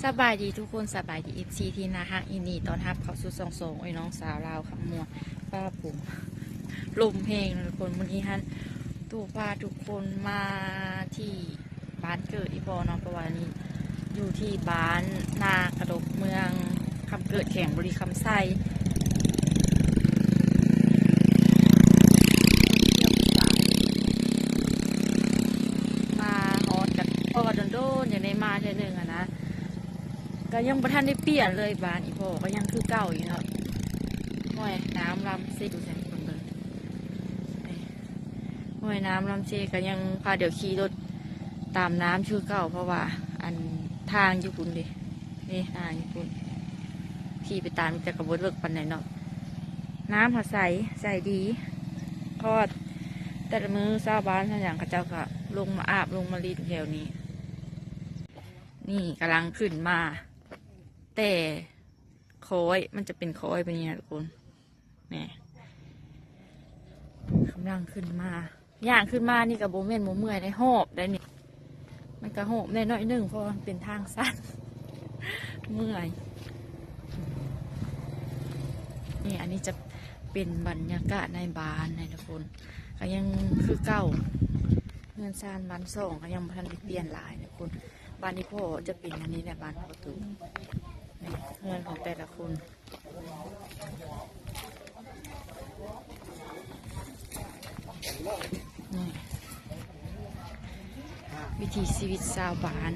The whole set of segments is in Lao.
ສະບາຍດີທຸກຄົນ ສະບາຍດີ ເອັຟຊີ ທີ່ໜ້າຮັກ ຍິນດີຕ້ອນຮັບເຂົ້າສູ່ຊ່ອງສອງ ໂອ້ຍ ນ້ອງສາວລາວຄຳມ່ວນ. ຟ້າປຸງ ລົມແຮງເນາະທຸກຄົນ. ມື້ນີ້ຫັ້ນ ຕູ້ພາທຸກຄົນມາທີ່ບ້ານເກີດອີ່ພໍ່ເນາະ ເພາະວ່ານີ້ຢູ່ທີ່ບ້ານນາກະດົກ ເມືອງຄຳເກີດ ແຂວງບໍລິຄຳໄຊ. ມາຮອດກະ ເພາະວ່າດົນໆ ຈັ່ງໄດ້ມາເທື່ອໜຶ່ງຫັ້ນນະ. ກະຍັງບໍ່ທັນໄດ້ປ່ຽນເລີຍ ບ້ານອີ່ພໍ່ກະຍັງຄືເກົ່າຢູ່ເນາະ. ຫ້ວຍນ້ຳລຳເຊ ດູໃສ່ຄົນເບິ່ງ ຫ້ວຍນ້ຳລຳເຊກະຍັງພາດຽວຂີ່ລົດຕາມນ້ຳຄືເກົ່າ ເພາະວ່າອັນທາງຢູ່ພຸ້ນເດ ນີ້ທາງຢູ່ພຸ້ນ ຂີ່ໄປຕາມ ແຕ່ກະບໍ່ເລິກປານໃດເນາະ. ນ້ຳຫາໃສ ໃສດີ ເພາະວ່າແຕ່ລະມື້ຊາວບ້ານຊາວຫຍັງເຂົາເຈົ້າກະລົງມາອາບລົງມາຫຼິ້ນແຖວນີ້. ນີ້ກຳລັງຂຶ້ນມາແຕ່ຄ້ອຍ ມັນຈະເປັນຄ້ອຍແບບນີ້ນະທຸກຄົນ ນີ້ ກຳລັງຂຶ້ນມາ. ຍ່າງຂຶ້ນມານີ້ກະບໍ່ແມ່ນບໍ່ເມື່ອຍໄດ໋ ຫອບໄດ໋ນີ້ ມັນກະຫອບແດ່ໜ້ອຍໜຶ່ງ ເພາະວ່າມັນເປັນທາງຊັນ ເມື່ອຍ. ນີ້ ອັນນີ້ຈະເປັນບັນຍາກາດໃນບ້ານນະທຸກຄົນ ກະຍັງຄືເກົ່າ ເຮືອນຊານບ້ານຊ່ອງກະຍັງບໍ່ທັນໄດ້ປ່ຽນຫຼາຍນະທຸກຄົນ. ບ້ານອີ່ພໍ່ຈະເປັນອັນນີ້ແຫຼະ ບ້ານພໍ່ຕູ້ ນີ້ ເຮືອນຂອງແຕ່ລະຄົນ. ນີ້ ວິຖີຊີວິດຊາວບ້ານ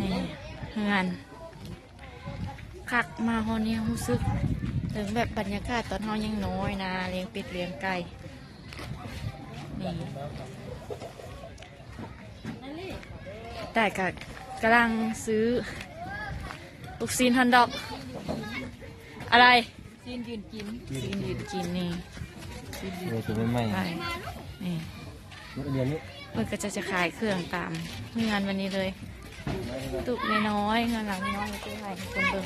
ນີ້ ເຮືອນ ຄັກ ມາຮອດນີ້ຮູ້ສຶກເຖິງແບບບັນຍາກາດຕອນເຮົາຍັງນ້ອຍນະ ລ້ຽງເປັດລ້ຽງໄກ່ ນີ້. ແຕ່ກະກຳລັງຊື້ລູກຊີ້ນຮອດດອກ ອະໄລ ຊີ້ນຢືນກິນ ຊີ້ນຢືນກິນນີ້ ຊີ້ນຢືນກິນ ໃໝ່ໆ ນີ້ ເພິ່ນກະຈະ ຈະຂາຍເຄື່ອງຕາມເຮືອນແບບນີ້ເລີຍ ຕຸກນ້ອຍໆ ເຮືອນຫຼັງນ້ອຍໆ ໃຫ້ທຸກຄົນເບິ່ງ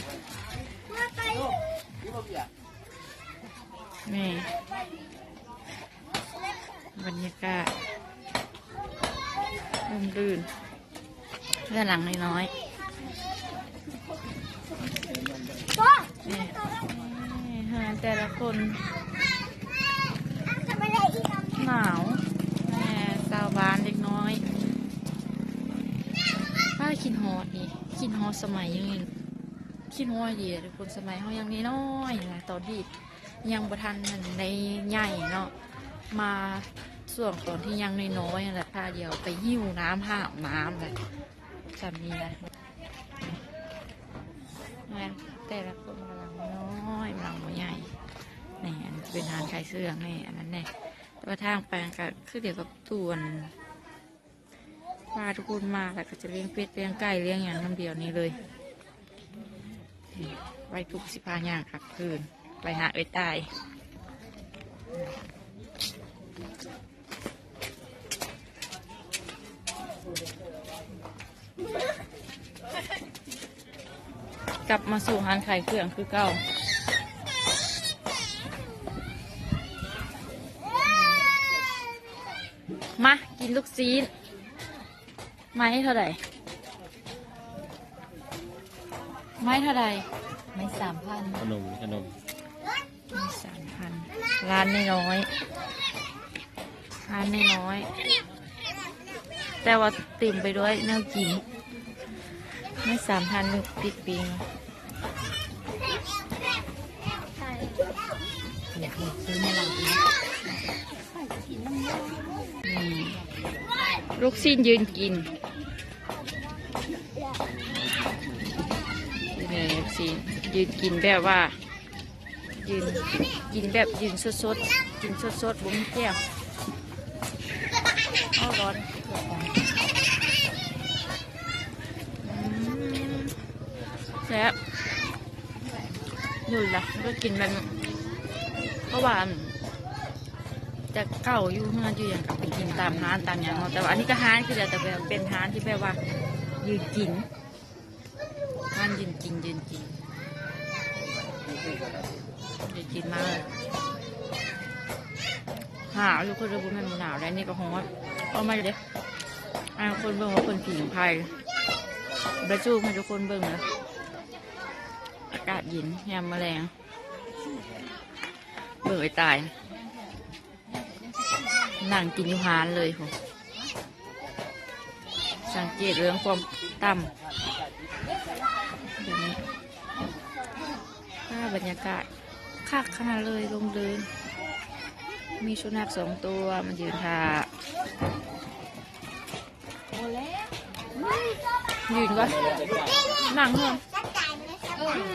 ນີ້ ບັນຍາກາດຮົ່ມລື່ນ ເຮືອນຫຼັງນ້ອຍໆ ນີ້ ເຮືອນແຕ່ລະຄົນ ໜາວ ແຕ່ຊາວບ້ານເດັກນ້ອຍ ປ້າ ຄິດຮອດນີ້ ຄິດຮອດສະໄໝ ຄິດຮອດອີ່ຫຼີທຸກຄົນ ສະໄໝເຮົາຍັງນ້ອຍໆ ນະ ຕອນທີ່ ຍັງບໍ່ທັນນັ້ນໄດ້ໃຫຍ່ເນາະ ມາຊ່ວງຕອນທີ່ຍັງນ້ອຍໆ ຫັ້ນແຫຼະ ພາດຽວໄປຫິ້ວນ້ຳ ຫາບນ້ຳແຫຼະ ສ່ຳນີ້ແຫຼະ. ເຮືອນແຕ່ລະຄົນກຳລັງນ້ອຍ ກຳລັງບໍ່ໃຫຍ່ ນີ້ ອັນນີ້ເປັນຮ້ານຂາຍເຄື່ອງ ນີ້ ອັນນັ້ນແດ່ ແຕ່ວ່າທາງໄປກະຄືດຽວກັບສວນ ພາທຸກຄົນມາແລ້ວກະຈະລ້ຽງເປັດລ້ຽງໄກ່ລ້ຽງຫຍັງນຳດຽວນີ້ເລີຍ ໄວ້ທຸກສິພາຍ່າງກັບຄືນ ໄປຫາເອື້ອຍຕ່າຍ ກັບມາສູ່ຮ້ານຂາຍເຄື່ອງຄືເກົ່າ. ມາກິນລູກຊີ້ນ ໄມ້ເທົ່າໃດ? ໄມ້ເທົ່າໃດ? ໄມ້ສາມພັນ ຂະໜົມ ຂະໜົມ ໄມ້ສາມພັນ ຮ້ານນ້ອຍໆ ຮ້ານນ້ອຍໆ ແຕ່ວ່າເຕັມໄປດ້ວຍແນວກິນ ໄມ້ສາມພັນ ມີປີກປີ້ງ ອືມ ລູກຊີ້ນຢືນກິນ ນີ້ ລູກຊີ້ນຢືນກິນແບບວ່າ ຢືນ ກິນແບບຢືນສົດໆ ກິນສົດໆ ບໍ່ມີແກ້ວ ເອົາ ຮ້ອນ ອືມ ແຊບ ຢູ່ລະ ໄດ້ກິນແບບ ເພາະວ່າ ແຕ່ເກົ່າຢູ່ເຮືອນຢູ່ຫຍັງກະໄປກິນຕາມຮ້ານຕາມຫຍັງເນາະ ແຕ່ວ່າອັນນີ້ກະຮ້ານຄືກັນ ແຕ່ແບບເປັນຮ້ານທີ່ແບບວ່າຢືນກິນ ຮ້ານຢືນກິນ ຢືນກິນ ຢາກກິນມາກ ໜາວຢູ່ ຄົນເດີ ບໍ່ແມ່ນບໍ່ໜາວເດ້ ອັນນີ້ກະຮ້ອນ ເອົາມາເດ້ ໃຫ້ຄົນເບິ່ງວ່າເພິ່ນຜິງໄຟ ໄປຊູມໃຫ້ທຸກຄົນເບິ່ງເດີ ອາກາດເຢັນຍາມມື້ແລງ. ເບິ່ງໄອ້ຕາຍ ນັ່ງກິນຢູ່ຮ້ານເລີຍພຸ້ນ. ສັງເກດເລື່ອງຄວາມຕ່ຳ ເຫັນໄໝ? ອ່າ ບັນຍາກາດຄັກຂະໜາດເລີຍ ລົມລື່ນ. ມີສຸນັກສອງຕົວມາຢືນຖ້າ. ຢືນກ່ອນ ນັ່ງເຮີ້ອ ອືມ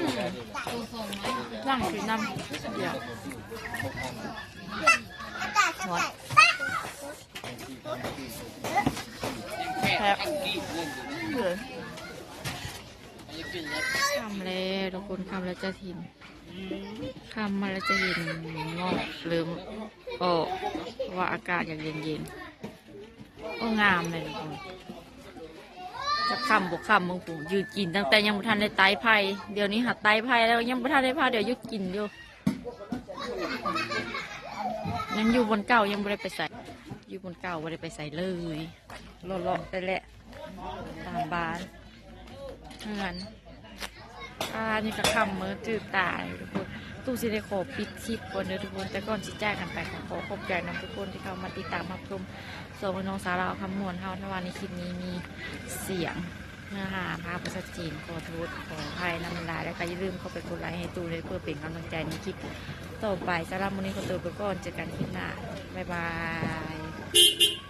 ນັ່ງກິນນຳ ດຽວ ແຊບ ເອີ ຄ່ຳແລ້ວທຸກຄົນ ຄ່ຳແລ້ວຈະເຫັນ ຄ່ຳມາແລ້ວຈະເຫັນໝອກເລີ່ມອອກ ເພາະວ່າອາກາດຢາກເຢັນໆ. ໂອ້ ງາມເລີຍທຸກຄົນ ຈະຄ່ຳບໍ່ຄ່ຳ ເບິ່ງພຸ້ນ ຢືນກິນຕັ້ງແຕ່ຍັງບໍ່ທັນໄດ້ໄຕ້ໄຜ່ ດຽວນີ້ຫາໄຕ້ໄຜ່ແລ້ວ ຍັງບໍ່ທັນໄດ້ພາດຽວຢຸດກິນຢູ່. ຍັງຢູ່ບ່ອນເກົ່າ ຍັງບໍ່ໄດ້ໄປໃສ ຢູ່ບ່ອນເກົ່າ ບໍ່ໄດ້ໄປໃສເລີຍ ເລາະໆໄປແຫຼະ ຕາມບ້ານເຮືອນ. ອ່າ ນີ້ກໍຄ່ຳມືດຕາຍທຸກຄົນ ຕູ້ຊິໄດ້ຂໍປິດຄລິບກ່ອນເດີທຸກຄົນ ແຕ່ກ່ອນຊິຈາກກັນໄປ ກໍຂໍຂອບໃຈນຳທຸກຄົນທີ່ເຂົ້າມາຕິດຕາມຮັບຊົມຊ່ອງນ້ອງສາວລາວຄຳມ່ວນເຮົາ. ຖ້າວ່າໃນຄລິບນີ້ມີສຽງ ເນື້ອຫາພາບບໍ່ຊັດເຈນ ຂໍໂທດຂໍອະໄພນຳຫຼາຍໆ ແລ້ວກໍຢ່າລືມເຂົ້າໄປກົດໄລໃຫ້ຕູ້ເດີ ເພື່ອເປັນກຳລັງໃຈໃນຄລິບຕໍ່ໄປ. ສຳລັບມື້ນີ້ຂໍຕົວໄປກ່ອນ ເຈີກັນຄລິບໜ້າ ບາຍບາຍ.